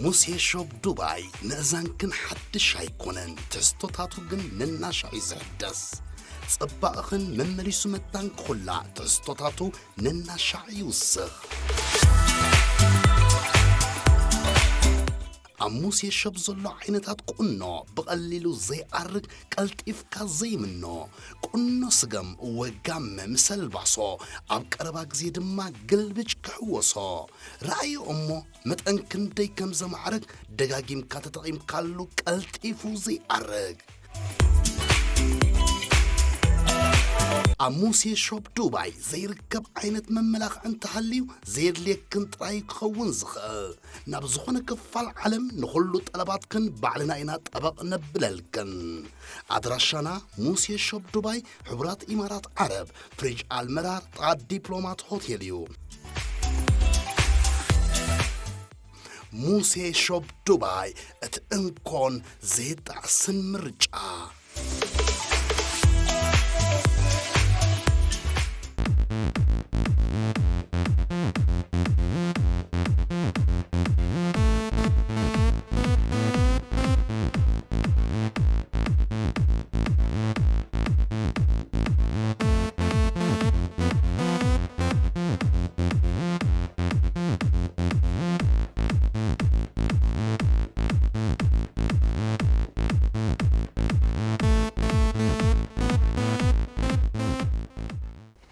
ሙሴ ሾፕ ዱባይ ምእዛንክን ሓድሽ ኣይኮነን፣ ትሕዝቶታቱ ግን ነናሻዕ እዩ ዝሕደስ። ጽባቕኽን መመሊሱ መታን ክኹላዕ ትሕዝቶታቱ ነናሻዕ ይውስኽ። ኣብ ሙሴ ሾፕ ዘሎ ዓይነታት ቁኖ ብቐሊሉ ዘይኣርግ፣ ቀልጢፍካ ዘይምኖ ቁኖ ስገም ወጋመ ምስ ኣልባሶ፣ ኣብ ቀረባ ግዜ ድማ ግልብጭ ክሕወሶ። ረኣዮ እሞ መጠን ክንደይ ከም ዘማዕርግ ደጋጊምካ ተጠቒምካሉ ቀልጢፉ ዘይኣርግ። ኣብ ሙሴ ሾፕ ዱባይ ዘይርከብ ዓይነት መመላኽዒ እንተሃልዩ ዘየድልየክን ጥራይ ክኸውን ዝኽእል። ናብ ዝኾነ ክፋል ዓለም ንኹሉ ጠለባትክን ባዕልና ኢና ጠበቕ ነብለልክን። ኣድራሻና ሙሴ ሾፕ ዱባይ፣ ሕቡራት ኢማራት ዓረብ፣ ፍሪጅ ኣልመራር፣ ጥቓ ዲፕሎማት ሆቴል እዩ። ሙሴ ሾፕ ዱባይ፣ እቲ እንኮን ዘይጣዕስን ምርጫ።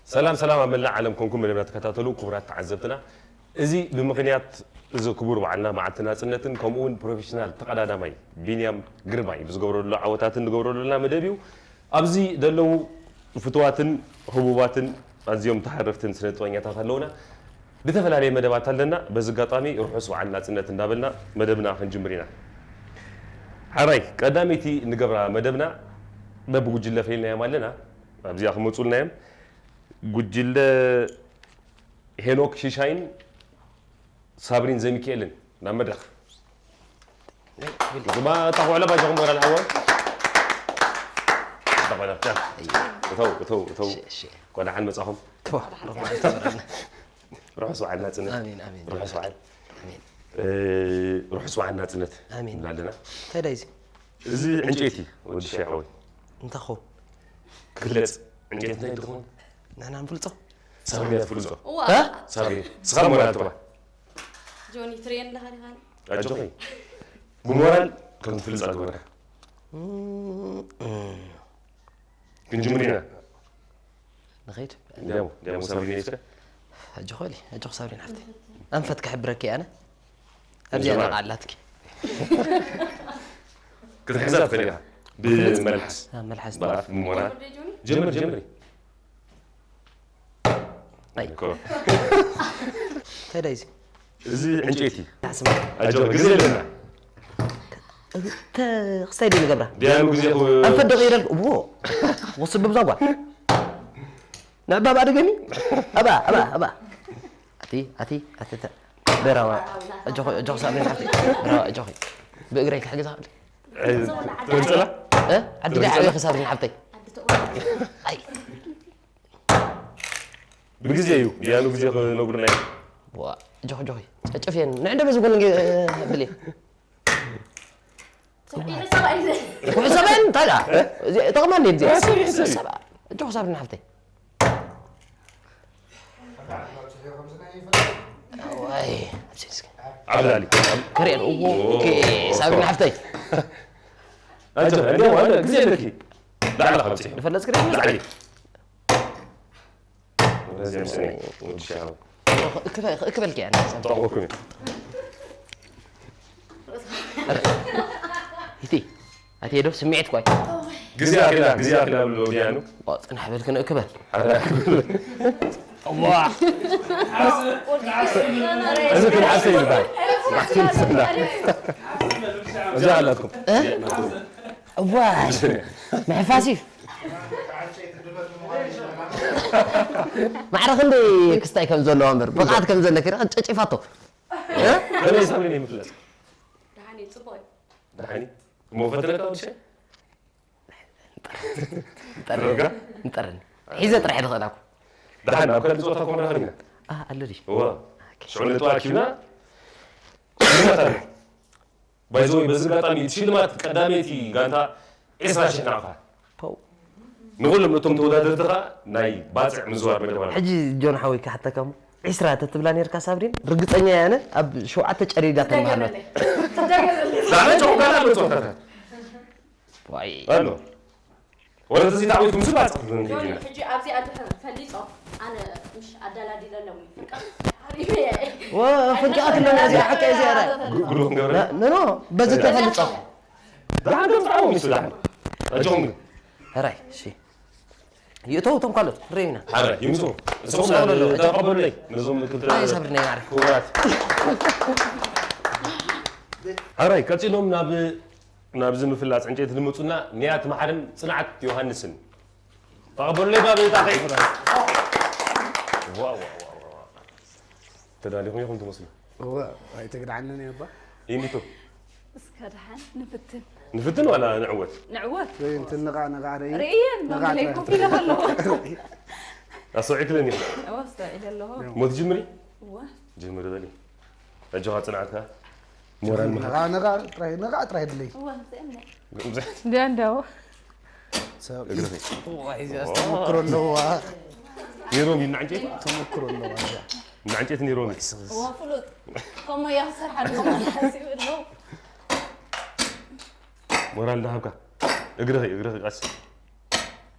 ሰላም ሰላም፣ ኣብ መላእ ዓለም ኮንኩም መደብና ተከታተሉ ክቡራት ተዓዘብትና። እዚ ብምኽንያት እዚ ክቡር በዓልና መዓልቲ ናጽነትን ከምኡ እውን ፕሮፌሽናል ተቐዳዳማይ ቢንያም ግርማይ ብዝገብረሉ ዓወታትን ንገብረሉ ዘለና መደብ እዩ። ኣብዚ ዘለዉ ፍቱዋትን ህቡባትን ኣዝዮም ተሃረፍትን ስነ ጥበበኛታት ኣለውና። ዝተፈላለየ መደባት ኣለና። በዚ ኣጋጣሚ ርሑስ በዓል ናጽነት እንዳበልና መደብና ክንጅምር ኢና። ሓራይ ቀዳመይቲ ንገብራ መደብና በብጉጅለ ፈሊናዮም ኣለና። ኣብዚኣ ክመጹልና እዮም። ጉጅለ ሄኖክ ሽሻይን ሳብሪን ዘሚካኤልን ናብ መድረኽ። ድማ እታ ኩዕለ ባጃኹም ወራል ዓወት። እታ ኩዕለ፣ ጃ። እተው፣ እተው፣ እተው። እሺ፣ እሺ። እንኳዕ ደሓን መጻኹም። ተባረኽ ማለት ተባረኽና። ርሑስ በዓል ናጽነት። ኣሜን፣ ኣሜን። ርሑስ በዓል። ኣሜን። እ፣ ርሑስ በዓል ናጽነት ኣሜን። ንብላ ኣለና። እንታይ ዳ እዚ? እዚ ዕንጨይቲ ወዲ ሻይ ሓወይ። እንታይ ኾ? ክፍለጽ ዕንጨይቲ እንታይ ድኾን? ንሕና ንፍልጾ? ሳብሪና ትፍልጾ። እዋ። እ? ሳብሪ፣ ስኻ ሞራል ትባ። ጆኒ፣ ትርእየኒ ኣለኻ ዲኻ? ኣጆኺ። ብሞራል ከም ትፍልጻ ግበራ። እም፣ እም። ክንጅምር ኢና። ንኸይድ። እንዲያሞ፣ እንዲያሞ ሳብሪና እስከ። ኣጆኺ በሊ፣ ኣጆኺ ሳብሪና ሓፍተይ። ኣንፈት ክሕብረኪ ኣነ። ኣብዚኣ እንጀራ። ነቓ ኣላትኪ። ክትሕዛ ትኽእል ኢኻ። ብመልሓስ። አ፣ መልሓስ። ብኣፍ፣ ብሞራል። ጀምሪ፣ ጀምሪ። ኣይ። እኮ። እንታይ ዳ እዚ? እዚ ዕንጨይቲ። ኣስማ። ኣጆ፣ ግዜ ኣለና። ተ-፣ ክስታይ ድዩ ንገብራ? ዲያኑ ግዜ ኹ-፣ ኣንፈት ደቒረልኩ። እዎ። ወስድ ብብዛ ጓል። ንዕባ ብኣ ደገሚ። ኣባ፣ ኣባ፣ ኣባ። ኣቲ፣ ኣቲ፣ ኣቲ፣ ተ-፣ በራዋ። ኣጆኹ፣ ኣጆኹ ሳብሪን ሓፍቲ። በራዋ፣ ኣጆኺ። ብእግረይ ክሕግዛ። እ፣ ትገልጸላ? እ? ዓዲ ትገልጸላ? ዓብዪ ክሳብ ሓፍተይ። ኣይ። ብግዜ እዩ፣ ብያኑ ግዜ ክነግሩና እዩ። ዋ፣ ጆኺ፣ ጆኺ፣ ጨጨፍየን። ንዕንደ በዚ ጎን ጌ-፣ ብሌ። ይሕሰባ እዩ። ይሕሰበን፣ እንታይ ደኣ? እዚ ጠቕማ እንዴ፣ እዚ? ይሕሰብ፣ ይሕሰብ። ይሕሰባ። ጆኺ ሳብሪን ሓፍተይ። ዋይ፣ ኣብዚ እስኪ። ዓብላሊ። ክሪኤን፣ እዎ፣ ኦኬ፣ ሳብሪን ሓፍተይ። ኣጆኺ፣ እንደ ዋለ ግዜ ኣለኪ። ላዕላ ካብ ጽሒፍ። ንፈለጽ ክሪኤን። ላዕሊ። በዚያ ምስለይ ወዲ ሻው። እክበ-፣ እክበልኪ እያ፣ ንሳ። ጠቕኹም እዩ። እቲ፣ ኣቲ ዶ ስምዒት ኳይ። ግዜ ኣኺላ፣ ግዜ ኣኺላ ብሎ ወዲያኑ። ዋ፣ ጽናሕ በል ክንእክበል። ሓደ ኣክብል። ዋ። እዚ ክንሓሰ ይባል። እዚ ኣላትኩም። እ? እዋይ፣ ምሕፋስ እዩ። ማዕረ ክንደይ ክስታይ ከም ዘለዎ እምበር፣ ብቕዓት ከም ዘለኪ ርኣ ጨጪፋቶ። እ? ከመይ ሰብሪ ነው የምፍለጥ? ደሓን እዩ፣ ጽቡቕ እዩ። ደሓን እዩ። እሞ ፈትለካ ወዲ ሻይ? ንጠረኒ። ንጠረኒ። ሒዘ ጥራሕ ድኽእል ኣኩ። ደሓን፣ ኣብ ካልእ ጸወታ ኮን ረኸብና። ኣ፣ ኣሎ ድዩ? እዋ። ኦኬ። ሽዑ ነጥቢ ኣኪብና። ንመታ። ባይዘወይ በዚ ኣጋጣሚ እቲ ሽልማት ቀዳመይቲ ጋንታ ዕስራ ሽሕ ናቕፋ። ንኹሎም ነቶም ተወዳደርቲ ኸኣ ናይ ባፅዕ ምዝዋር መደብ ኣሎ። ሕጂ ጆን ሓወይ ክሓተካ እሞ ዕስራ ተትብላ ነርካ ሳብሪን ርግፀኛ እየ ኣነ ኣብ ሸውዓተ ጨሪዳታ ምሃላ። ዛዕባ ጨው ጋር ኣሎ ጸወታታት ዋይ ኣሎ። ወላ ተዚ ታዕዊት ምስ ባጽዕ ጆኒ ሕጂ ኣብዚኣ እንድሕር ፈሊጦም ኣነ ምሽ ኣዳላዲለሎም እዩ ፍቃ ሓሪፈ ወ ፍንጫት ኣለና እዚኣ ሓቀ እዚኣ ራ ግሉ ክንገብረ ኖ ኖ በዚ ተፈልጦም ደሓን ከም ጻዕቦ ምስ ደሓን ኣጆኹም ግን ሕራይ እሺ ይእተው እቶም ካልኦት ንሪኦ ኢና ሓደ ይምጹ እስኹም ተቐበሉለይ ነዞም ክልተ ኣይ ሰብሪ ናይ ማሪ ክቡራት ሓራይ ቀጺሎም ናብ ናብዚ ምፍላጽ ዕንጨይቲ ንምጹና ንያት መሓርን ጽንዓት ዮሃንስን ተቐበሉለይ ባብ ጣኸይ ተዳሊኹም ኢኹም ትመስሉ እወ ኣይተግድዓንን እየ እባ ይኒቱ እስከ ደሓን ንፍትን ንፍትን ዋላ ንዕወት ንዕወት ወይ እንትን ነቓ ነቓ ረይ ርእየን ነቓ መምለይ ኮፍ ኢለ ከለኹ ኣስተውዒክለን ኢኹም ኣስተውዒለ ኣለኹ ሞ ትጅምሪ እወ ጅምሪ በሊ ኣጆኻ ጽንዓትካ ሞራል ምሃብ ነቓ ነቓ ጥራይ ነቓ ጥራይ ድለይ እወ ዘእምነ እንዲያ እንዲያው እግርኺ ተሞክሮ ኣለዋ ኔሮም እዩ ንዓንጨይቲ ተሞክሮ ኣለዋ እዚኣ ንዓንጨይቲ ኔሮም እዩ እወ ፍሉጥ ከምኡ እያ ክሰርሓ ኣለኹ ሓሲብ ኣለኹ ሞራል እንዳሃብካ እግርኺ እግርኺ ቀስ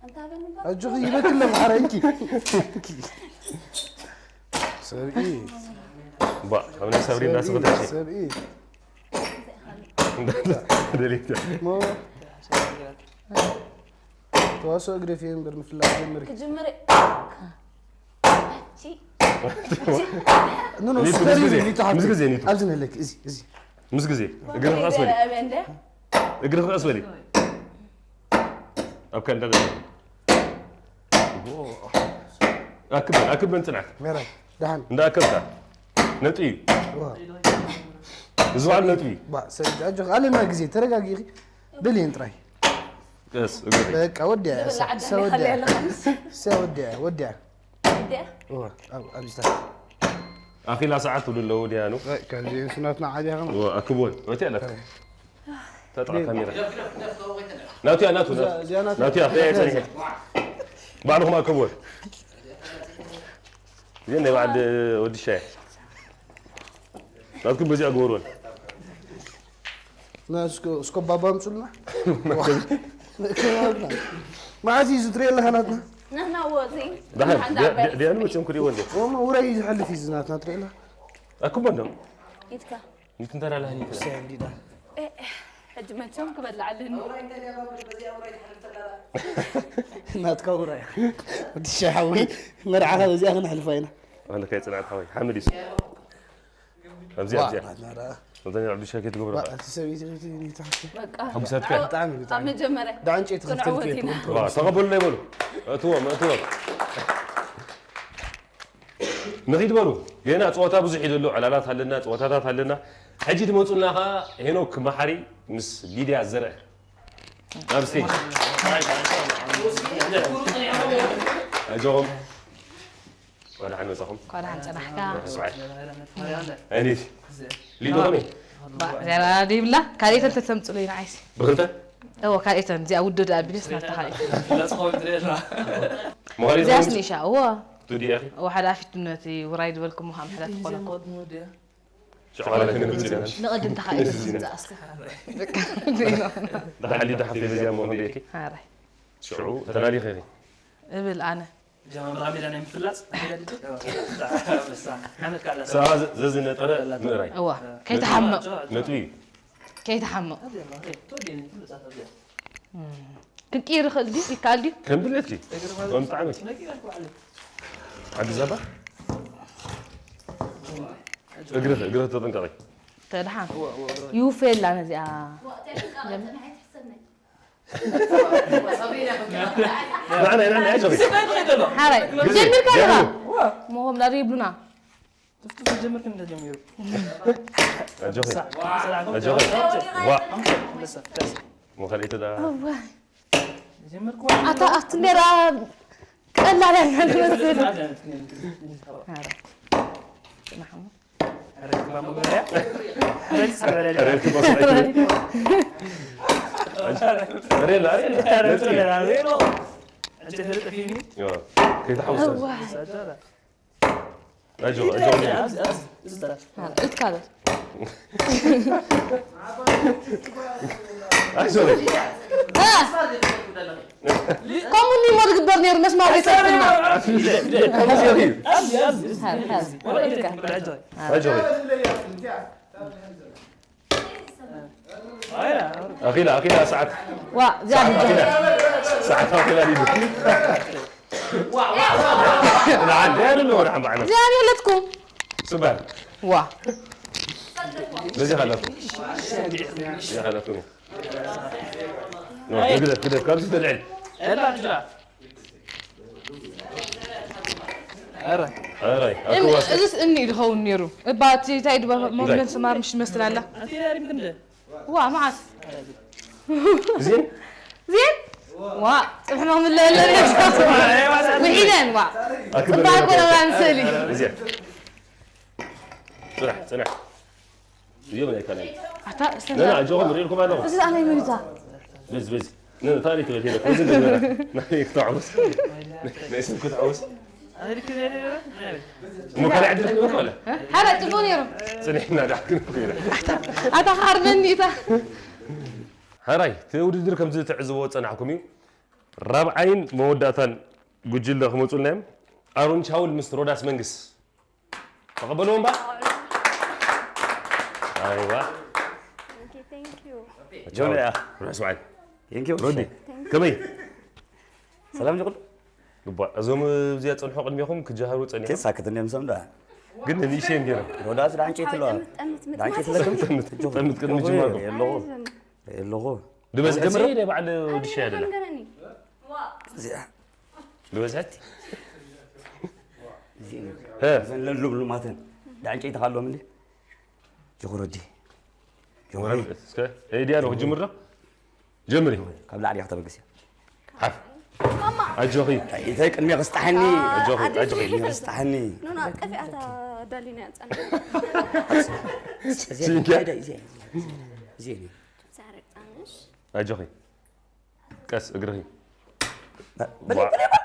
እንታይ በል ነበር ኣጆኺ ይበትለ ማሕረ እንኪ ሰብኢ ባ ካብ ናይ ሰብሪ እንዳስኽተሽ ሰብኢ ደሊታ ሞ ተዋስኦ ግደፊ እምበር ምፍላጥ ጀምሪ ክጅምር ኖ ኖ ኒቱ፣ ስከሪ ምስ ግዜ፣ ኒቱ ሓብቲ ምስ ግዜ ኒቱ። ኣብዚ ንህለክ እዚ እዚ ምስ ግዜ እግርኺ ቀስ በሊ እንደ እግርኺ ቀስ በሊ ኣብ ከንዳ ኣክበን ኣክበን ጽንዓት ሜራይ ደሓን እንዳኣከብካ ነጥቢ እዩ ዋ እዚ በዓል ነጥቢ እዩ ባ ሰ ኣጆኺ ኣለና ግዜ ተረጋጊኺ ደልየን ጥራይ ቀስ እግርኺ በቃ ወዲያ ዝብላዕ ሰ ደሊኻ ወዲያ ኣለኻ ሰ ወዲያ ወዲያ እንደ ዋ ኣብ ኣብዚ ታ ኣኺላ ሰዓት ትብሉ ኣለዉ ድያኑ ከምዚ ስናትና ዓብያ ከማ ኣክቦን ወቲ ኣለካ ተጥዓ ካሜራ ናቱያ ናቱ ናቱ እዚኣ ናቱ ናቱያ ከየ ጸኒሐ ባዕልኹም ኣክቦን እዚኣ ናይ በዓል ወዲ ሻያ ናትኩም በዚኣ ግበሩን እስኮ ባባ ምጹልና መዓት እዩ ዝትሪኦ ኣለካ ናትና ንሕና እዎ እዚ ዳሕን ዲያኑ መቸም ክሪእዎ እንደ ሞ ውራይ እዩ ዝሓልፍ እዩ ዝናትና ትሪኦ ኣለካ ኣክቦን ዶ ኢድካ ንትንተራላህኒ ሰንዲዳ ሕጂ መቸም ክበልዓለኒ ናትካ ውራይ ወዲ ሻሓዊ መርዓኻ በዚኣ ክነሕልፋ ኢና ኣለካ ጽንዓት ሓወይ ሓመድ ይሱ ኣብዚ ኣብዚ ናትና ወደኛ ዓብዱ ሻኪር ትገብሮ እቲ ሰበይቲ በቃ ሕጉሳትካ ብጣዕሚ ኣብ መጀመርያ ዳዕንጨይቲ ክንዕወት ከፍትልክ ኢና ተቐበሉ ይበሉ እትዎም እትዎም ንኺድ በሉ ገና ፀወታ ብዙሕ እዩ ዘሎ ዕላላት ኣለና ፀወታታት ኣለና ሕጂ ትመፁና ከዓ ሄኖክ መሓሪ ምስ ሊድያ ዘርአ ናብ ስቴጅ ኣጆኹም ወደ ሓን መፃኹም ኳድሓን ፀናሕካ ስብዓይ ኣይኒት ሊዶ ከመይ ዚያዳ ደይብላ ካልኦተን ተተምፅሉ ኢና ዓይሲ ብክልተ እዎ ካልኦተን እዚኣ ውድድ ኣቢለስ ናብታ ካልኦት ምዃኑ እዚኣስ ኒሻ እዎ ቱዲያ እዎ ሓደ ኣፊቱ ነቲ ውራይ ዝበልኩሞ ከም ሕዳት ትኾነ ሸዕባላ ክንምፅእ ኢና ንቐድም ተኻኢሉ ዝምፅእ ኣስከ ዳሓሊ ዳሓፊ በዚኣ ሞ ክንደይኪ ሓራይ ሽዑ ተላሊኸ ኢኺ እብል ኣነ ጀማምራ ሜዳ ናይ ምፍላፅ ዓመት ካላ ሰባ ዘዝነጠረ ምእራይ እዋ ከይተሓምቕ ነጥቢ እዩ ከይተሓምቕ ክንቅይር ይኽእል ድዩ ይከኣል ድዩ ከም ድሌትኪ ከም ጣዕመኪ ሓግዛባ እግርኽ እግርኽ ተጠንቀቂ ተድሓን ይውፈየላ ነዚኣ ንዓና ኢና ናይ ጆቢ ሓራይ ጀሚርካ ኢኻ ሞሆም ዳር ይብሉና ጀምርክ እንደ ጀሚሩ ኣጆኺ ኣጆኺ ዋ ሞኸሊት ዳ ጀምርክዋ ኣታ ኣብቲ ሜዳ ቀላል ያለ ዝመስል ረድኪ ባሞ ገበያ? ረድኪ ሰበረ ሬል ክበስ ሬል፣ ሬል፣ ሬል። ሬል፣ ሬል። ዮ፣ ከይተሓውሰ። እዋ። ኣጆ፣ ኣጆ። ኣብዚ፣ ኣብዚ፣ እዚ ጥራሕ። አ፣ ኢድካ በል። ኣጆ። አ! ከምኡ እሞ ዝግበር ነይሩ፣ መስማር ይጠፍና። ኣብዚ፣ ኣብዚ፣ ኣብዚ። ሃር፣ ሃር። ወላ ኢድካ። ኣጆ። ኣጆ። ኣኺላ፣ ኣኺላ ሰዓት። ዋ፣ እዚኣ ሰዓት ንጀምር። ኣኺላ። ሰዓት ኣኺላ ዲዱ። ንዓን ደያኑ ኣለዎ ንዓን ባዕና። እዚኣ የለትኩም። ስባል። ዋ። በዚ ሓለፍኩም። በዚ ሓለፍኩም። ኖ፣ ግደፍ፣ ግደፍ፣ ካብዚ ተልዕል። ኣረ። ኣረ፣ እም-፣ ኣክዋስ። እዝስ እምኒ እዩ ዝኸውን ነይሩ። እባ እቲ እንታይ ድባ እንታይ? ሞመንት ስማር ምሽ ይመስል ኣላ። ኣንቲ ዳሪም ክንደ? ዋ፣ መዓት። ዜን? ዜን? ዋ፣ ጽብሕና ምለለለ። ውሒደን፣ ዋ። ኣክብር ጽባሕ ነበር። ኮነ ዋ፣ ንስእሊ። ዜን። ጽናሕ፣ ጽናሕ። እዚኦም ናይ ካልኣይ። ኣታ፣ እስተና። ና፣ ና፣ ኣጆኹም፣ ሪኢልኩም ኣለኹ። እዚ ኣናይ መን እዩ እታ? በዚ፣ በዚ። ና፣ ና፣ ታሪክ ትበል ሄደ። በዚ እንደገና። ናይ ክትዓውስ። ናይ ሰብ ክትዓውስ። እሞ ካልኣይ ዕድል ክህበካ ወላ? እ? ሓረ ጽቡቕ ነይሩ። ጽኒሕና ደኣ ክንብሎ ኢና። ኣታ፣ ኣታ፣ ሓርመኒ እታ። ሓራይ፣ እቲ ውድድር ከምዚ ትዕዝቦ ዝጸናሕኩም እዩ። ራብዓይን መወዳእታን ጉጅለ ክመጹልና እዮም። ኣሮን ቻውል ምስ ሮዳስ መንግስ። ተቐበልዎም ባ። ኣይዋ። Thank you, thank you. ጆን እያ። ርሑስ በዓል። Thank you። ሮዲ፣ Thank you። ከመይ? ሰላም ዲኹም? ግቡእ። እዞም እዚኣ ጸንሑ ቅድሜኹም ክጀሃሩ ጸኒሖም። ኬሳ ክትንዮም ሰምዳ። ግን ንእሽተይ እንዲሮም። ሮዳስ ዳንኬት ኣለዋ። ጠምት፣ ጠምት፣ ዳንኬት ጠምት። ለኩም? ጠምት፣ ጠምት ቅድሚ ጅማርኩም። የለኹ። የለኹ። ዝበዝሐ ጀምሮ? እዚ ናይ በዓል ወዲ ሻይ ኣይደለ? ከምገረኒ። እዚኣ። ዝበዝሐት? እዚኤን። እ። እዘን ለምሉማተን። ዳንጨይቲ ካሎም እንዴ? ጀኹረዲ። ጀኹረዲ። እስከ፣ ኤድያ ነው፣ ጀምር ነው። ጀምሪ። ካብ ላዕሊ ኢኻ ተበግስያ። ሓፍ። ማማ። ኣጆኺ። እንታይ ቅድሚያ ክስጣሕኒ? ኣጆኺ፣ ኣጆኺ። ቅድሚያ ክስጣሕኒ። ኖ፣ ኖ፣ ቀፊኣታ ዳሊና ያጸና። እዚኤን፣ ሲንኪያ። እዚኤን፣ እዚኤን፣ እዚኤን። ዛረግ ጻንሽ። ኣጆኺ። ቀስ እግርኺ። በል፣ ዋ። በል፣ በል።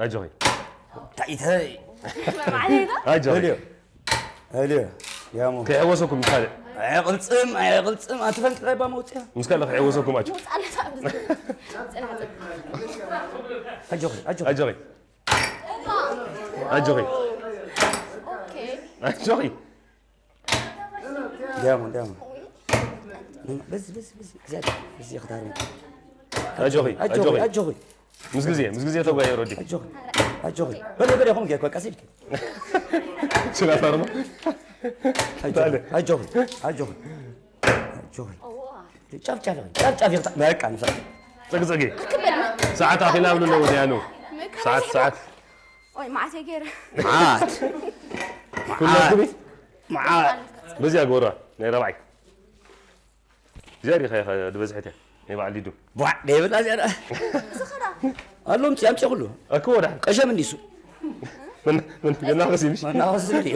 ኣጆኺ። ታይተይ። ማዕለይታ? ኣጆኺ። በልዮ። በልዮ። ያሞ። ከይሕወሰኩም ካልእ። ኣይቕልጽም፣ ኣይቕልጽም፣ ኣቲ ፈንቅል ኣይባ መውጽያ። ምስ ካልእ ከይሕወሰኩም ኣጆ። መውጻእና ሳብ ጽናዕ፣ ጽናዕ። ኣጆኺ፣ ኣጆኺ። ኣጆኺ። ኣጆኺ። ኦኬ። ኣጆኺ። ዲያሞ፣ ዲያሞ። በዚ፣ በዚ፣ በዚ፣ እግዚኣብሔር፣ በዚ ክዳርም። ኣጆኺ፣ ኣጆኺ፣ ኣጆኺ። ኣጆኺ። ምስ ግዜ፣ ምስ ግዜ ተጓየ ሮዲ። ኣጆኺ፣ ኣጆኺ። በለ፣ በለ፣ ኹም ጌርኮ፣ ቀስ ኢልኪ። ችላ ታርማ። ኣጆኺ፣ ታለ። ኣጆኺ፣ ኣጆኺ። ኣጆኺ። ጫፍ፣ ጫፍ፣ ጫፍ፣ ጫፍ፣ በቃ፣ ንሳ። ጽግጽጊ። ሰዓት ኣኺላ ብሉ ነው ወዲያኑ። ሰዓት፣ ሰዓት። ኦይ፣ መዓት እየ ገይረ። መዓት። ኩለኩም መዓት። በዚያ ጎራ፣ ናይ ረብዓይ። እዚኣ ዲኻ ኢኻ ዝበዝሐት እያ፣ ናይ በዓል ሊዱ። ቧዕ፣ ደይብላ እዚኣ ደኣ። ዝኸዳ። ኣሎም ፂ፣ ኣምፂ ኩሉ። ኣክቦ ደሓን። ቀሸም እንዲሱ። መን-፣ መን-፣ መናኸሲ ምሽ? መናኸሲ እንዲዩ።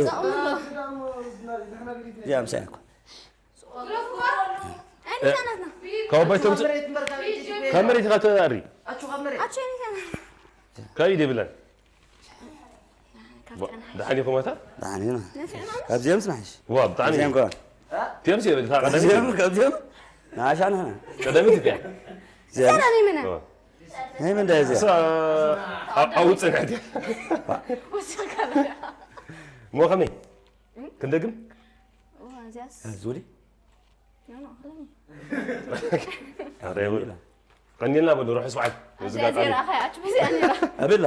እዚኣ ምሳይ እኮ። ካብ ኣባይ ተምጽእ? ካብ መሬት ኢኻ ተኣሪ? ኣቹ ካብ መሬት። ኣቹ የኔ ተና። ካብ ኢድ የብላን። ካብ ዋ፣ ጨና። ደሓን ኢኹም ኣታ? ደሓን ኢና። ነፊዕና። ካብዚኦም ስናሕሽ። ዋ፣ ብጣዕሚ። ካብዚኦም ከ? ቲኤምሲ የብል፣ እታ ቀዳሚት ካብዚኦም፣ የብል። ካብዚኦም? ንኣሻ ንሕና። ቀዳሚት እያ። እዚኦም? እዚኣ ናይ መን? ዋ። ናይ መን ዳይ እዚኣ? እሳ፣ ኣብ፣ ኣብኡ ጸኒሐት እያ። ዋ። ወሲኻ በላ። እሞ ከመይ? ክንደግም? ዋ፣ እዚኣስ? ዙሪ? ኖ፣ ኖ፣ ክለኒ። ኧረ የብሉን። ቀኒልና በሉ፣ ርሑስ በዓል። ኣብዚ በዚ ኣጋጣሚ። ዜራ ኸይ ኣችሁ በዚ ኣኔራ። ኣበላ።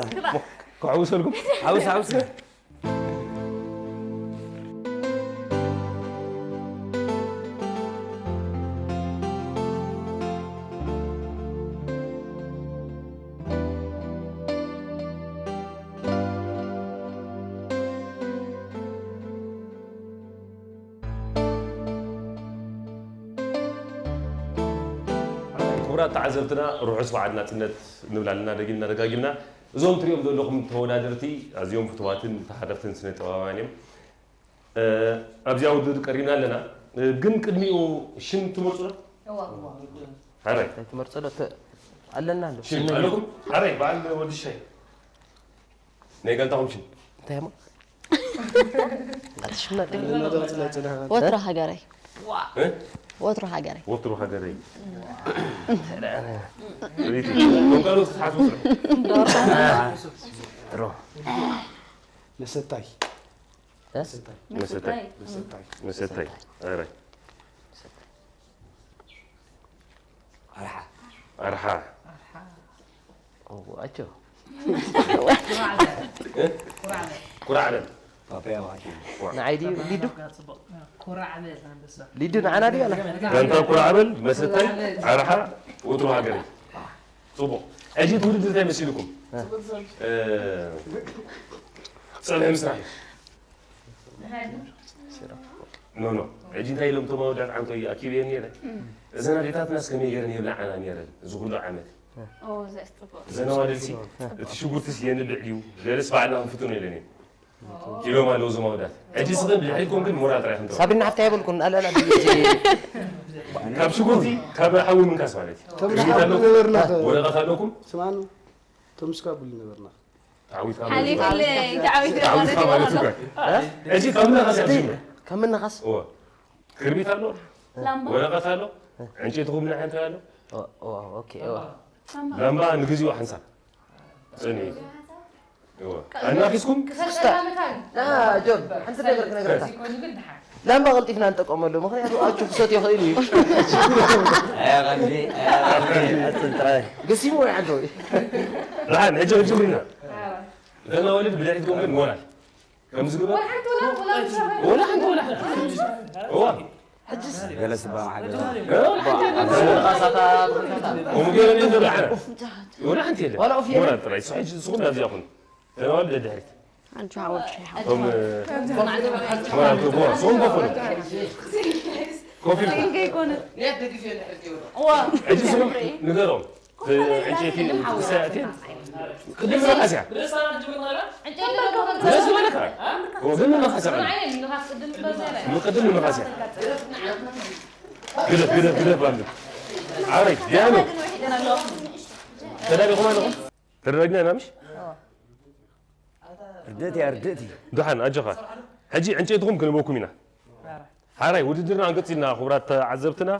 ክሕውሰልኩም። ሓውስ፣ ሓውስ። ክቡራት ተዓዘብትና፣ ርሑስ በዓል ናጽነት ንብል ኣለና፣ ደጊምና ደጋጊምና። እዞም ትሪኦም ዘለኹም ተወዳደርቲ ኣዝዮም ፍቱዋትን ተሃረፍትን ስነ ጥበባውያን እዮም። ኣብዚኣ ውድድር ቀሪብና ኣለና። ግን ቅድሚኡ ሽም ትመርጹ ዶ? እዋ። ሓራይ። እንታይ ትመርጾ ዶ? ተ-፣ ኣለና ኣሎ። ሽም ኣለኩም? ሓራይ፣ በዓል ወዲ ሻይ። ናይ ጋንታኹም ሽም? እንታይ እሞ? ኣቲ ሽምና ደይ? ወትሮ ሃገረይ። እ? ወትሮ ሃገረይ። ወትሮ ሃገረይ። ሪቲ። ቶም ካልኦት ክትሓስቡ ስርሑ። ጥሩ። መሰታይ። እ? መሰታይ። መሰታይ። መሰታይ። ኣረ። ኣርሓ። ኣርሓ። ኣርሓ። ኦ፣ ኣጆ። እ? ኩራዕ በል። ኩራዕ በል። ፓፓያ ዋኪ። ንዓይ ድዩ ሊዱ? ኩራዕ በል፣ ኣንበሳ። ሊዱ ንዓና ድዩ ኣላ? ጋንታ ኩራዕ በል፣ መሰታይ፣ ኣርሓ፣ ወትሩ ሃገረይ። ጽቡቕ። ሕጂ እቲ ውድድር እንታይ መሲልኩም? እ። እ፣ ጸብሒ ምስራሕ እዩ። ኖ፣ ኖ። ሕጂ እንታይ ኢሎም እቶም ኣወዳት ዓንቶይ ኣኪበየን ነይረ? እዘን ኣዴታትናስ ከመይ ገይረን የብልዓና ነይረን እዚ ኩሉ ዓመት? ኦ፣ ዘስጥቦ። እዘን ኣዋልድሲ እቲ ሽጉርትስ የንብዕ ድዩ? ገለስ ባዕልና ክንፍትኖ ኢለን እየን ኢሎም ኣለዉ እዞም ኣወዳት። ሕጂ ስኽን ብድሕሪትኩም ግን ሞራል ጥራይ ክንተው። ሳብሪና ሓፍታ የብልኩን፣ ኣላ፣ ኣላ፣ ካብ ሽጉርቲ ካብ ሓዊ ምንካስ ማለት እዩ። ክብሪት ኣለኩም? ነበርና። ወረቐት ኣለኩም? ስማኑ፣ ተምስካ ቡል ነበርና። ተዓዊትካ ማለት እዩ። ሓሊፍለይ፣ ተዓዊተ ተዓዊትካ ማለት ማለት እዩ። እዩ። ሕጂ ካብ ምንኻስ እያ ትጅምር? ካብ ምንኻስ? እወ። ክርቢት ኣሎ? ላምባ? ወረቐት ኣሎ? ዕንጨይትኹም ምንዓንተ ኣሎ? ኦ፣ ኦ፣ ኦኬ፣ ኦ። ላምባ ንግዚኡ ሓንሳብ። ጽንዒ። እወ። ኣናፊስኩም? ክስታ። ና፣ ጆን፣ ሓንቲ ነገር ክነግረካ። ላምባ ቀልጢፍና ንጥቀመሉ፣ ምኽንያቱ ኣቹ ክሰትዮ ይኽእል እዩ። ኣያ ቀንዲ፣ ኣያ ቀንዲ፣ ኣጽንጣይ። ገሲሙ ወይ ዓንተ ወይ? ደሓን፣ ሕጂ፣ ሕጂ ርኢና። እተን ኣዋልድ ብድሕሪትኩም ግን ሞራል። ከምዚ ግበር። ወላ ሓንቲ ወላ፣ ወላ ሓንቲ ወላ ሓንቲ። እዋ። ሕጅስ? ገለ ስባ ማዕገ። ወላ ሓንቲ የለን። ከምኡ ገይረ እንደ ዘሎ ዓረ። ወላ ሓንቲ የለን። ዋላ ኦፍ የለን። ሞራል ጥራይ። እሱ ሕጂ ንስኹም ናብዚኣ ኩኑ። ተናዋል ደድሕሪት። ኣጆ ሓወቦይ፣ ሓወቦይ። እቶም፣ እ፣ ሞራል ትህብዎ፣ ንስኹም ኮፍ በሉ። ኮፍ ኢልኩም። ከይኮነ። እዋ። ሕጂ ስሙ ንገሮም። እቲ ዕንጨይቲ ክሳያት ቅድም ንመኻስያ። ዕንጨይቲ ንመኻስያ። ንመኻስያ። ወግን ንመኻስያ። ንመኻስ ቅድም ንመኻስያ። ግደፍ፣ ግደፍ፣ ግደፍ ባንዱ። ዓረይ፣ ዲያኑ። ተዳሊኹም ኣለኹም? ተደራጅና ኢና ምሽ? ርድእት እያ፣ ርድእት እዩ። ደሓን፣ ኣጆኻ። ሕጂ ዕንጨይትኹም ክንበኩም ኢና። ሓራይ፣ ውድድርና ክንቅጽል ኢና፣ ክቡራት ተዓዘብትና።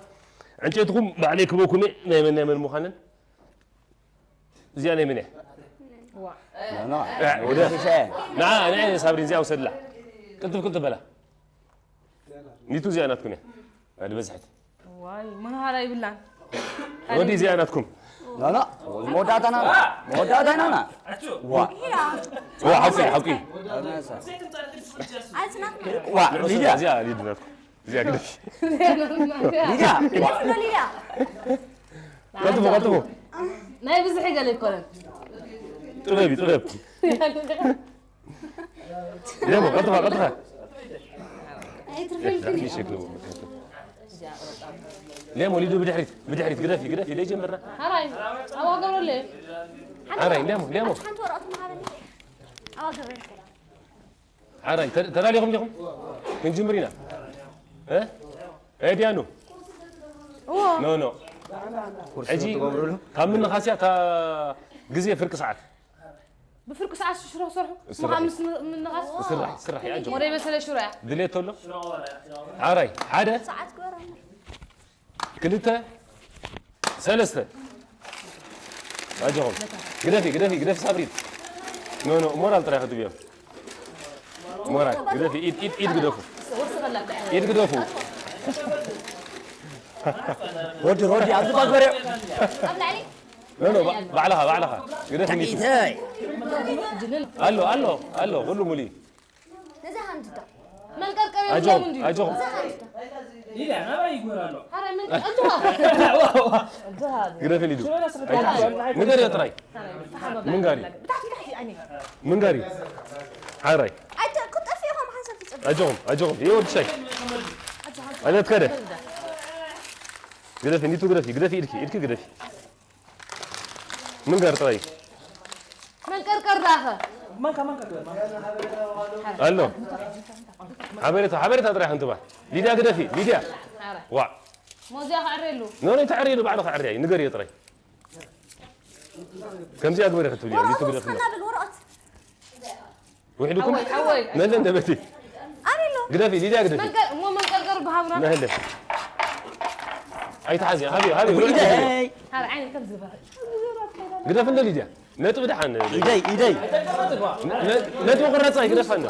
ዕንጨይትኹም ባዕለይ ክበኩም እየ፣ ናይ መን ናይ መን ምዃነን። እዚኣ ናይ መን እያ? ኖ፣ ኖ። እ፣ ወደ-፣ ንዓ፣ ንዓ፣ ሳብሪን፣ እዚኣ ውሰድላ። ቅልጥፍ፣ ቅልጥፍ በላ። ኒቱ እዚኣ ናትኩም እያ። ኣድበዝሐት። ዋይ፣ መሃራ ይብላን። ሮዲ እዚኣ ናትኩም። ኖ፣ ኖ። መወዳእታና፣ መወዳእታና ና። ዋ። ዋ፣ ሓቂ፣ ሓቂ። ዋ፣ ሊድያ። እዚኣ ሊድ ናትኩም። እዚኣ ግደፊ። ሊድያ። ሊድያ። ቀልጥፉ፣ ቀልጥፉ። ናይ ብዝሒ ገለ ኣይኮነን። ጥበብ እዩ፣ ጥበብ። ሌሞ፣ ቀልጥፋ፣ ቀልጥፋ። ኣይትርፍን። ሌሞ፣ ሊዱ ብድሕሪት፣ ብድሕሪት፣ ግደፊ፣ ግደፊ፣ ደይ ጀምርና። ሓራይ፣ ኣዋ ገብረለ። ሓራይ፣ ሌሞ፣ ሌሞ። ሓንቲ ወረቐት መሃበኒ። ኣዋ ገብረለ። ሓራይ፣ ተ-፣ ተዳሊኹም ዲኹም? ክንጅምር ኢና። እ? ኤድያኑ? እዎ። ኖ፣ ኖ። ሕጂ ካብ ምንኻስያ እታ ግዜ ፍርቂ ሰዓት። ብፍርቂ ሰዓት ሽሮ ክሰርሑ? ስራሕ። ምዃን ምስ ም-፣ ምንኻስ? ስራሕ፣ ስራሕ፣ ይኣጆ። ወደ በሰለ ሽሮ እያ። ድሌት ተሎ? ሓራይ፣ ሓደ። ሰዓት ግበረና። ክልተ፣ ሰለስተ። ኣጆኹም። ግደፊ፣ ግደፊ፣ ግደፊ ሳብሪን። ኖ፣ ኖ፣ ሞራል ጥራይ ክትብዮም። ሞራል፣ ግደፊ፣ ኢድ፣ ኢድ፣ ኢድ ግደፉ። ኢድ ግደፉ። ሮዲ፣ ሮዲ፣ ኣብዚ ባግበርዮ። ኣብ ላዕሊ። ኖ፣ ኖ፣ ባ-፣ ባዕልኻ፣ ባዕልኻ። ግደፊ ሚቱ። ታቂተይ። ኣሎ፣ ኣሎ፣ ኣሎ፣ ኩሉ ሙሉ እዩ። ነዛ ሃንድዳ። መንቀርቀር ኣጆኹም፣ የብላን እንድዩ። ኣጆኹም። ነዛ ሃንድዳ። ኢላ ናባይ ይጎራ ኣሎ። ሓራይ መንቀርቀር፣ ኣጆኻ። ግደፊ ሊዱ። ሽመና ስርት ኣይትሓስብ። ንገርዮ ጥራይ። ምን ጋሪ? ብታሕቲ፣ ብታሕቲ፣ ኣይኔ። ምን ጋሪ? ሓራይ። ኣይተ-፣ ክጠፊ ኢኹም ሓንሳብ ትጽብ። ኣጆኹም፣ ኣጆኹም። ይሄ ወዲ ሻይ። ኣለት ከደ። ግደፊ፣ ኒቱ ግደፊ፣ ግደፊ፣ ኢድኪ፣ ኢድኪ ግደፊ። ምን ጋር ጥራይ? መንቀርቀር ዳኸ? ኣሎ። ሓበሬታ፣ ሓበሬታ ጥራይ ሓንቲ ባ። ሊድያ ግደፊ፣ ሊድያ። ዋ። ሞዚያ ክዕረሉ። ኖ፣ ኖ፣ ተዕርየሉ፣ ባዕሉ ክዕርያ እዩ፣ ንገርዮ ጥራይ። ከምዚኣ ግበሪ ክትብል እያ፣ ዩቱብ ወረቐት ግደፍና። ውስኸና ብል፣ ወረቐት። ውሒድኩም? ሓወይ፣ ሓወይ። መን እንደ በቲ? ኣነ ኣሎ። ግደፊ፣ ሊድያ ግደፊ። መንቀል፣ እሞ መንቀልቀል ብሃብና። ነህለ። ኣይትሓዚ፣ ሃቢ፣ ሃቢ፣ ውዒደ። ውዒደ። ሃር ዓይን ከም ዝበሃል። ግደፍ እንደ ሊድያ። ነጥቢ ደሓን። ኢደይ፣ ኢደይ። ነ-፣ ነ-፣ ነጥቢ ቁረጻ፣ ይግደፋ እንደ።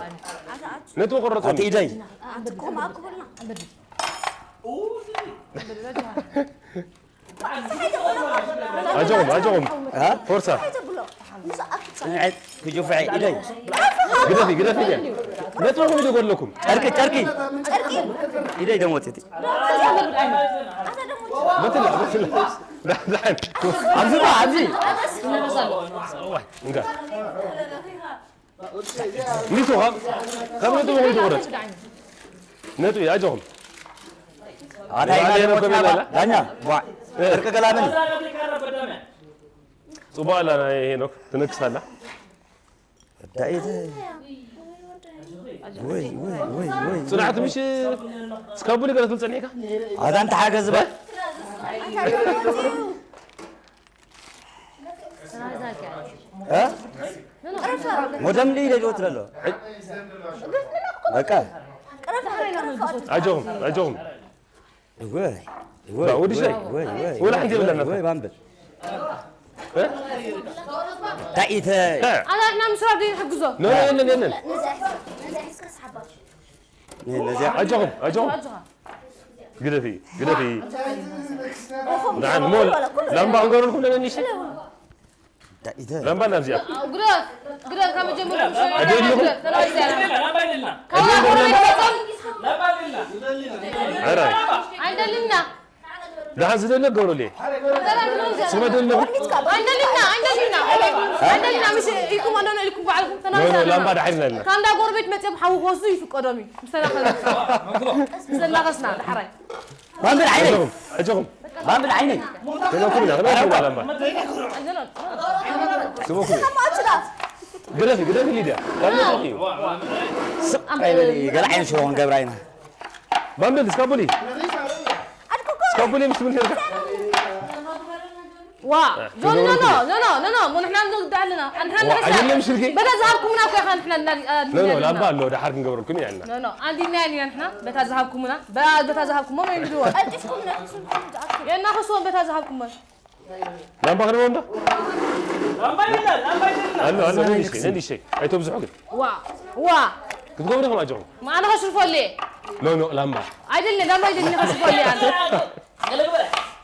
ነጥቢ ቁረጻ። ኣቲ ኢደይ። ኣቲ ኮማ ክብልና። ኣጆኹም፣ ኣጆኹም። እ? ፎርሳ። ጽንዐት ክጁፍዐ ኢደይ። ግደፊ፣ ግደፊ ኢደይ። ነጥብኹም ኢሉ ጎድለኩም። ጨርቂ፣ ጨርቂ። ኢደይ ደሞት እቲ። በትላ፣ በትላ። ዳሕን። ኣብዚ ባ፣ ኣብዚ። ዋይ፣ እንጋ። ሚቱ ካብ፣ ካብ ነጥብኹም ትቑረጽ። ነጥቢ፣ ኣጆኹም። ኣታይ ባዕሉ ናደሞ ሄኖክ ከመይ ዳባ? በላ? ዳኛ፣ ቧዕ። እ። ፍርቂ ገላብን። ጽቡቕ ኣላ ናይ ሄኖክ፣ ትነክስ ኣላ። ዳኢት። ወይ፣ ወይ፣ ወይ፣ ወይ። ጽናዕቲ ምሽ እስካብ ቡሊ ገለ ትብል ጸኒሕካ? ኣታ እንተ ሓገዝ በል። እ? ሞደም ልይ ለጅወት ለሎ። በቃ። ኣጆኹም፣ ኣጆኹም። ወይ፣ ወይ፣ ባ፣ ወዲ ሸይ። ወይ፣ ወይ፣ ወላ ሓንቲ የብላን። ወይ፣ ባምብል። እ? ዳኢተ። እ። ኣና፣ ኣና ምስራብ ደይ ንሕግዞ። ኖ፣ ኖ፣ የለን፣ የለን። ነዚኣ፣ ነዚኣ። ኣጆኹም፣ ኣጆኹም። ኣጆኻ። ግደፊ፣ ግደፊ። ደሓን፣ ሞል፣ ላምባ ክንገብረልኩም ደለኒ፣ እሺ? ዳኢተ። ላምባ ናብ እዚኣ። ግደፍ፣ ግደፍ፣ ካብ መጀመርያ ኣደይ ኣለኹ። ግደፍ፣ ተናግረያ። ካብ ኣደይ ኣለኹ። ጎረቤት መጾም። ኣራይ። ኣይደልና። ደሓን ዝደለ ገብረልየ። ስመ ደለኹ። ኣይደልና፣ ኣይደልና። ኣይደልና፣ ምስ ኢልኩም ኣሎና ኢልኩም ባዕልኩም ኖ፣ ኖ፣ ተናግረያ። ላምባ ደሓን ኢልና። ካብ እንዳ ጎረቤት መጺኦም ሓዊ ክወስዱ ይፍቀዶም እዩ። ምስ ተናኸሉ። ምስ ተናኸስና፣ ዳሕራይ። ባምብል ዓይነይ። ኣጆኹም፣ ኣጆኹም። ባምብል ዓይነይ። ስበኩም ኢና፣ ስበኩም ኢና፣ ላምባ። ስበኩም ኢና። ግደፊ፣ ግደፊ ሊድያ። ባምብል እዩ። ስቕ ኣይበል፣ ገለ ዓይነት ሽሮ ክንገብራ ኢና። ባምብል፣ እስካቡሊ። እስካቡሊ፣ ምስ ምን ሄድካ? ዋ፣ እ፣ ጆኒ፣ ኖ፣ ኖ፣ ክንገብረልኩም ኖ፣ ኖ፣ ኖ፣ ኖ፣ ኖ፣ ንሕና ንወግድ ኣለና። ንሕና ዋ፣ ንሕና ኣይደለም ሽርኪ? በታ ዝሃብኩምና እኮ ኢኻ ንሕና እና-፣ እ፣ ኖ፣ ኖ፣ ንሕና ላምባ ኣለና። ኣሎ፣ ደሓር ክንገብረልኩም ኢና ኢልና። ኖ፣ ኖ፣ ኣንዲና ኢና ንሕና፣ በታ ዝሃብኩምና፣ በ-፣ በታ ዝሃብኩሞ፣ ምን ይብልዎ? ቀልጢፍኩም ነክሱም፣ ትኣክሉ። የናኽስዎም በታ ዝሃብኩሞ። ላምባ ክንበ እንዶ? ላምባ ይደላ፣ ላምባ ይደላ። ኣሎ፣ ኣሎ፣ ላምባ ነንዲሸይ፣ ይደላ። ነንዲሸይ። ኣይተብዝሑ ግን። ዋ፣ ዋ። ክትገብሩ ኢኹም ኣጆኹም። ማዕረ ከሽርፈሉ እየ። ኖ፣ ኖ፣ ላምባ። ኣይደለ፣ ላምባ ኣይደለ፣ ከሽርፈሉ እየ ኣነ።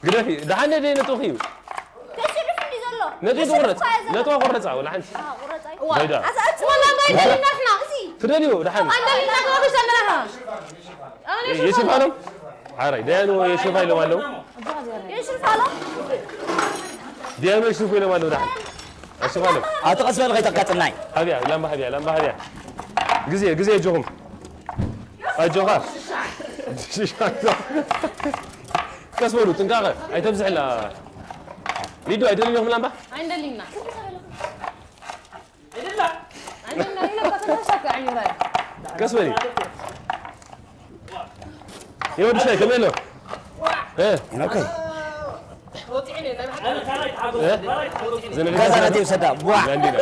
ግደፊ፣ ደሓን ነደ ነጥብኺ እዩ። ከሽርፍ እንዲ ዘሎ። ነጥቢ ከሽርፍ ትቑረጽ። እኳ እየ ዘሎ። ነጥባ ቁረጻ፣ ወላ ሓንቲ። ኣዎ፣ ቁረጻ እዩ። ዋ። በይዳ። ኣዛ ኣቲ ወላ ባይ ዋ። ንሕና። እዚ። ትደልዩ፣ ደሓን። ኣንደልና ክነግር ዘለና። ኣነ የሽፋሎም። ሓራይ፣ ደያኑ የሽፋ ኢሎም ኣለዉ። የሽፋሎም። ደያኑ የሽፋ ኢሎም ኣለዉ፣ ደሓን። ኣሽፋሎም። ኣቶ ቀስ በል ከይተቃጥልናይ። ሃብያ፣ ላምባ ሃብያ፣ ላምባ ሃብያ። ግዜ፣ ግዜ ኣጆኹም። ኣጆኻ። ቀስ በሉ፣ ጥንቃቐ፣ ኣይተብዝሕላ። ሊዱ፣ ኣይደልም ኢኹም ላምባ? ኣይንደልይና። ኣይደልና፣ ኢለ እኮ ተመሳሳይ ዓይኒ ራይ። ቀስ በሊ። ይኸው ድሻይ፣ ከመይ ኣሎ? እ? ኦኬ። እ? ዘነገ ከዛ ናት ይውሰዳ። ቡዋ። ላንዲና።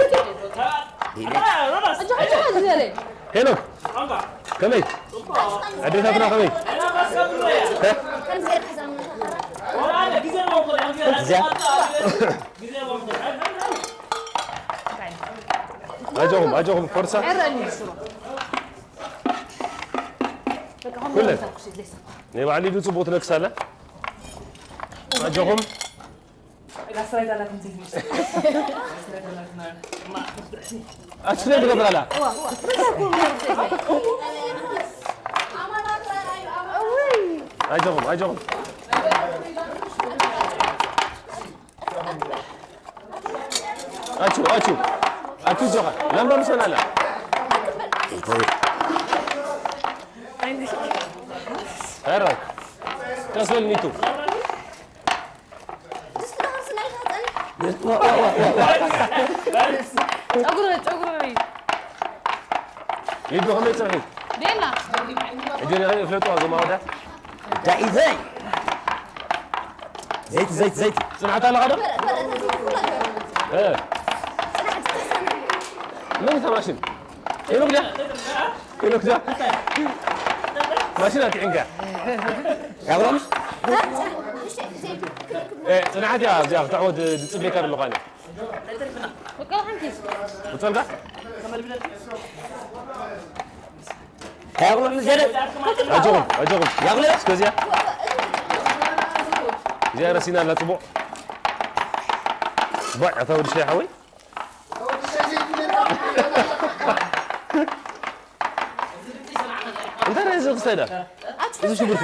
ኣጆኻ፣ ኣጆኻ፣ ዝገሬ። ሄኖክ፣ ከመይ? ኣዴታትና ከመይ? እ? እዚኣ? ኣጆኹም፣ ኣጆኹም፣ ፎርሳ። ኩለን። ናይ ባዕሉ ኢዱ ጽቡቕ ትነክስ ኣላ። ኣጆኹም። ኣቲ ስለ ትገብር ኣላ። ኣጆኹም፣ ኣጆኹም። ኣቹ፣ ኣቹ። ኣቹ ጆኻ። ላምባ ምሰና ኣላ። ኧረ። ቀስ በል ኒቱ። ጨጉሪ፣ ጨጉሪ። ሊዱ ከመይ ጽንሒ? ቤላ። እጆን ይኸ ይፍለጡ ኣዞም ኣወዳት። ዳኢዘይ። ዘይቲ፣ ዘይቲ፣ ዘይቲ። ጽንዓት ኣለኻ ዶ? እ። መን እታ ማሽን? ሄኖክ ድያ? ሄኖክ ድያ? ማሽን ኣጥዒንካ። ያብሮምስ? እ፣ ጽንዓት እያ፣ እዚኣ ክትዕወት ዝጽበየካ ዘለኹ ኣነ። በቃ ሓንቲ። ውጸልካ? ኣጆኹም፣ ኣጆኹም። እስከ እዚኣ። እዚኣ ረሲና ኣላ ጽቡቕ። ባዕ፣ ኣታ ወዲ ሻይ ሓወይ። እንታይ ረኣ እዚ ክስታይ ዳ? እዚ ሽጉርቲ።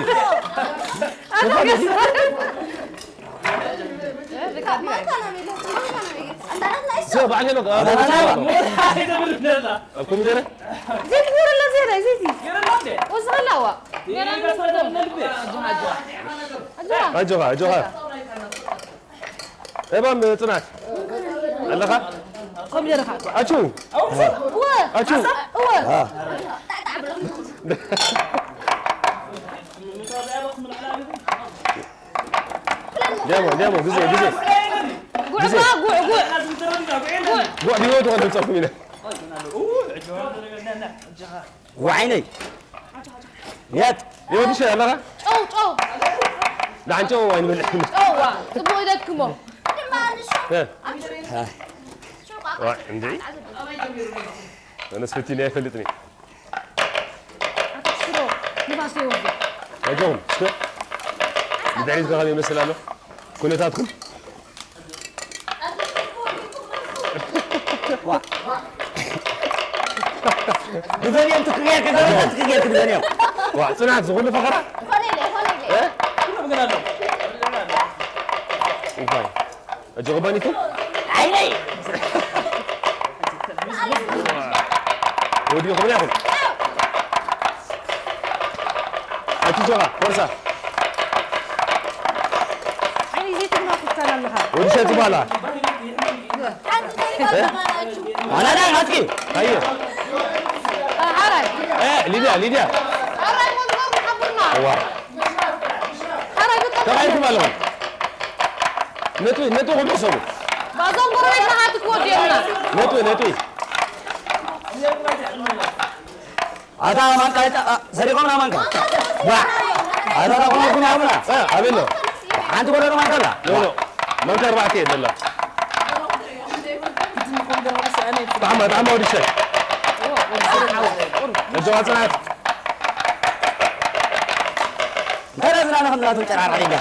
ማንካ ነው የሚለው፣ ማንካ ነው የሚለው። እዚኣ በዓል ሄኖክ፣ ኣብ ኣብ ኮሚደረ? ዘይት ገይረላ፣ ዘይት፣ ዘይት። ወስኸላዋ። ኣጆኻ፣ ኣጆኻ። እባም ጽናት ኣለኻ? ኮሚደረ ኻኣ። ኣቹ። እወ። ኣቹ። እወ። ዲያሞ፣ ዲያሞ፣ ግዜ፣ ግዜ። ጉዕ፣ ግዜ። ጉዕ፣ ጉዕ፣ ጉዕ። ጉዕ ዲሞ ትኾን ድምጸኩም ኢለ። ጉዕ ዓይነይ። ያት። ይወድሽ ኣለኻ? ጨው፣ ጨው። ደሓን ጨው ኣይንበልዕ። ጨው፣ ዋ። ጽቡቕ ኢደትኩሞ። እ። ዋ፣ እንድዒ። ኣነስ ፈቲኒ ኣይፈልጥን እየ። ኣታ ሽሮ፣ ንፋስ ይወርድ። ኣጆኹም፣ እስከ ንድሕሪት ከ ከመይ ይመስል ኣሎ? ኩነታትኩም? ዋ። ብዘንኦም ትክክል፣ ብዘንኦም ትክክል፣ ብዘንኦም። ዋ፣ ጽናት፣ ዝኹሉ ፈኸራ? ኾነ ኢለ፣ ኾነ ኢለ። እ? እንታይ? ኣጆ ገባኒቱ? ዓይነይ! ወዲኹም ኢኹም። ኣቲ ጆኻ፣ ወርሳ። ወዲ ሸት በኋላ። ኣናዳ ናትኪ። ኣየ። ሓራይ። እ፣ ሊድያ፣ ሊድያ። ሓራይ ወንበር ሓቡርና። ዋ። ሓራይ ብጣዕሚ። ተባሂልኩም ኣለኹም። ነጥቢ፣ ነጥቢ ኹም ሕሰቡ። ባዞም ጎረቤትና ሃትክዎ ድዮምና። ነጥቢ፣ ነጥቢ። ኣታ ማንካ፣ ኣታ፣ ኣ፣ ሰሪቖምና ማንካ። ዋ። ኣታ፣ ኣታ፣ ኹምኩም ሃቡና። እ፣ ኣበይ ኣሎ? ሓንቲ ጎደሎ ማንካ ኣላ። ኖ፣ ኖ። ማንካ ኣርባዕተ እየ ዘላ። ጣዕማ፣ ጣዕማ ወዲ ሸት። እጆ ጽናት። እንተ ረዝና ንኽንድናቱ ጨራራ ዲጋ። ያ፣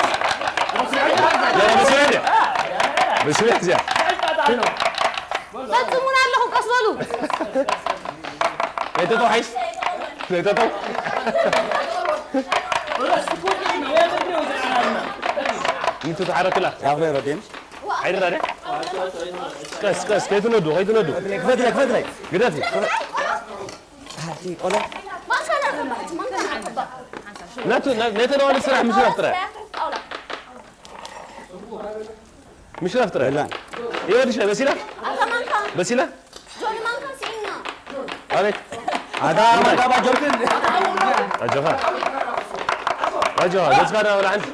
በስመ አብ። በስመ አብ እዚኣ። ፈጽሙና ኣለኹም፣ ቀስ በሉ። ናይ ጠጠው ሓይሽ? ናይ ጠጠው? እንቱ ተሓረክላ። ያው ነው ረዴም። ዓይኒ ራዲያ? ቀስ፣ ቀስ፣ ከይትነዱ፣ ከይትነዱ። ክፈትለይ፣ ክፈትለይ። ግደፊ። ኣቲ ቆሎ። ነቱ፣ ነ-፣ ነተደዋሊ ስራሕ ምሽራፍ ጥራይ። ምሽራፍ ጥራይ። የለን። ይኸውልሽ፣ በሲላ? በሲላ? ጆኒ ማንካ ሲኢና። ኣቤት። ኣታ ማንካ ባጆክን። ኣጆኻ። ኣጆኻ፣ ገጽካ ዳ ወላ ዓንዲ።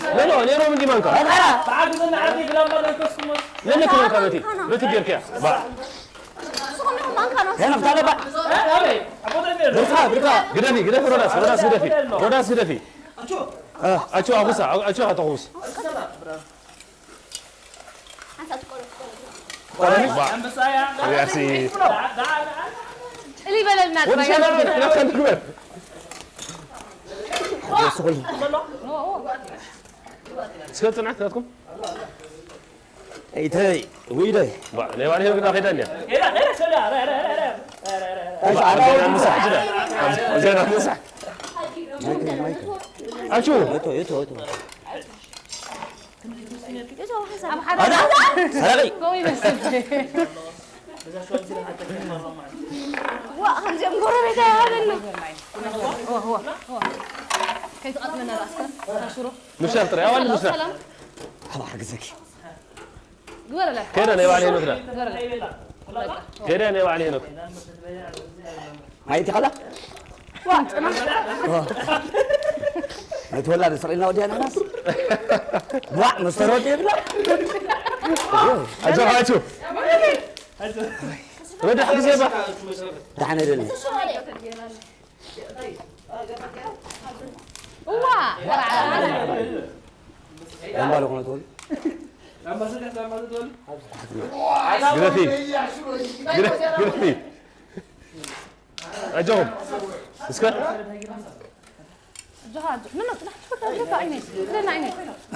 ኖ፣ ኖ፣ ኔሮ ምንዲ ማንካ። ነነ ክመንካ በቲ፣ በቲ ጌርክያ። ባ። ንስኹም ኢኹም ማንካ ነው። ሄኖክ፣ ታለባ። ብርካ፣ ብርካ። ግደፊ፣ ግደፊ፣ ሮዳስ፣ ሮዳስ ግደፊ። ሮዳስ ግደፊ። ኣቹ፣ ኣኹሳ፣ ኣቹ፣ ኣተኹስ። ቆለኒ? ባ። ያሲ። ጭሊ በለልና፣ ወዲ ጥራይ። ሸና፣ ናትካ ንግበር። እስከ ጽናት ናትኩም። እይተይ፣ ውይደይ። ባ፣ ናይ ባዕለይ ግን ኣኸይዳ እንድያ። እሺ፣ ኣታ ዜና ምሳሕ፣ ዜና ምሳሕ። ኣቹ። እቶ፣ እቶ፣ እቶ። ኣታ፣ ሰረቂ። ከምኡ ይመስል። ዋ፣ ከምዚኦም ጎረቤት ኣይሃበና። ከይትቐትለና ራእስካ፣ ሽሮ። ምሻል ጥራይ፣ ኣዋል ምሻል። ሰላም። ኣባ ሓግዘኪ። ግበረላ። ከይዳ ናይ ባዕለይ መስላ። ግበረላ። ከደ ናይ ባዕሊ ሄኖክ። ማየት ይኸላ ነቲ ወላድ ስቕ ኢልና ወዲያ ንሕናስ ዋዕ መስተሮት የብላ ኣጆኻ ኣጆ። ወደ ሕጊ ዜባ። ዳሕነ ደልኒ እዋ እምባለ ኮነ ትወል ግደፊ። ግደፊ። ኣጆኹም እስከ ጆሃ ምን ነው ጥናት ፈታ ፈታ አይኔ ለና አይኔ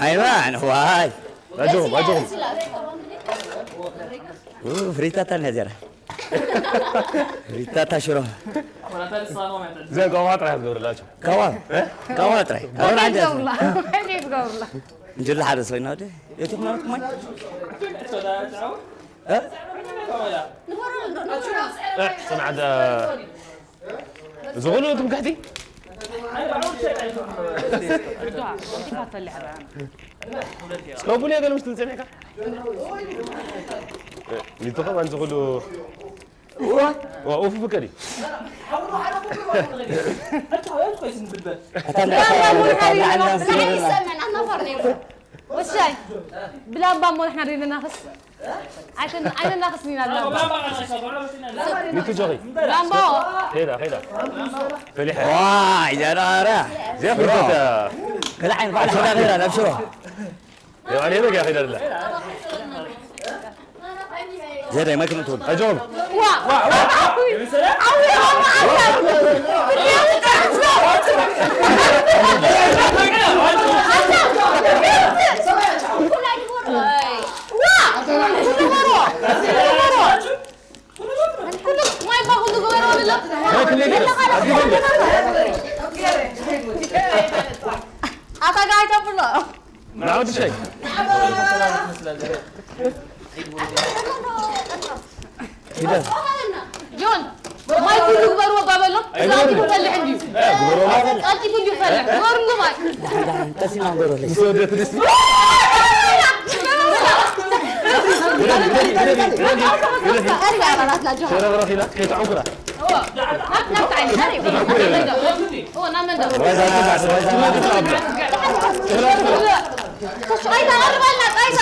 ኣይባ ንዋይ ኣጆኹም ኣጆኹም። ፍሪታታ ነዘራ ፍሪታታ ሽሮ እዚኣ ጓማ ጥራሕ ክትገብርላቸው። ካዋ ካዋ ጥራይ ኣሮን ዓንዲ ገብላ ሄድ ገብላ እንጀላ ሓደ ሰው ይናወደ የቱም ማለት ማይ ጽንዓት ዝኾኑ ትምክሕቲ ጆሃ እንዲካ ፈሊ ሐራ እስከ ቡን ገለ ምስ ትንጽን ኢኻ። ሊትኸ ማን ዝኽሉ ኡፍ ፍቀዲ እታ ንዓና ወሻይ ብላባ እሞ ንሕና ደይንናኽስ ኣይተን- ኣይነናኽስን ኢና ብላባ ሚቱ ጆኺ ላምቦ ኸይዳ ኸይዳ ፈሊሐ ዋይ ዘራራ እዚኣ ፍልጠት ከላ ዓይን ባዕላ ከላ ኸይዳ ናብ ሽሮ የባዕል የበግ እያ ኸይዳ ደላ ዘዳይ ማይ ክምእትውን ኣጆም ዋ ኣታ ጋር ተብሎ ንዓወዲ ሻይ ጆን ማይ ኩሉ ግበርዎ ባበሎም። እዛ ኣንቲቡ ፈልሕ እንዲዩ። ኣንቲቡ እንዲዩ ፈልሕ። ግበርሉ ማይ። ቀሲና ንገሮ ምስ ወደት ድስቲ ቀሪባ ኣባላትና ጆን። ሸረብረኽ ኢላ ከይተዓንኩራ ናብቲ ዓይኒ። እዎ ናብ መንደር። ጣይታ ቀርባልና ጣይታ።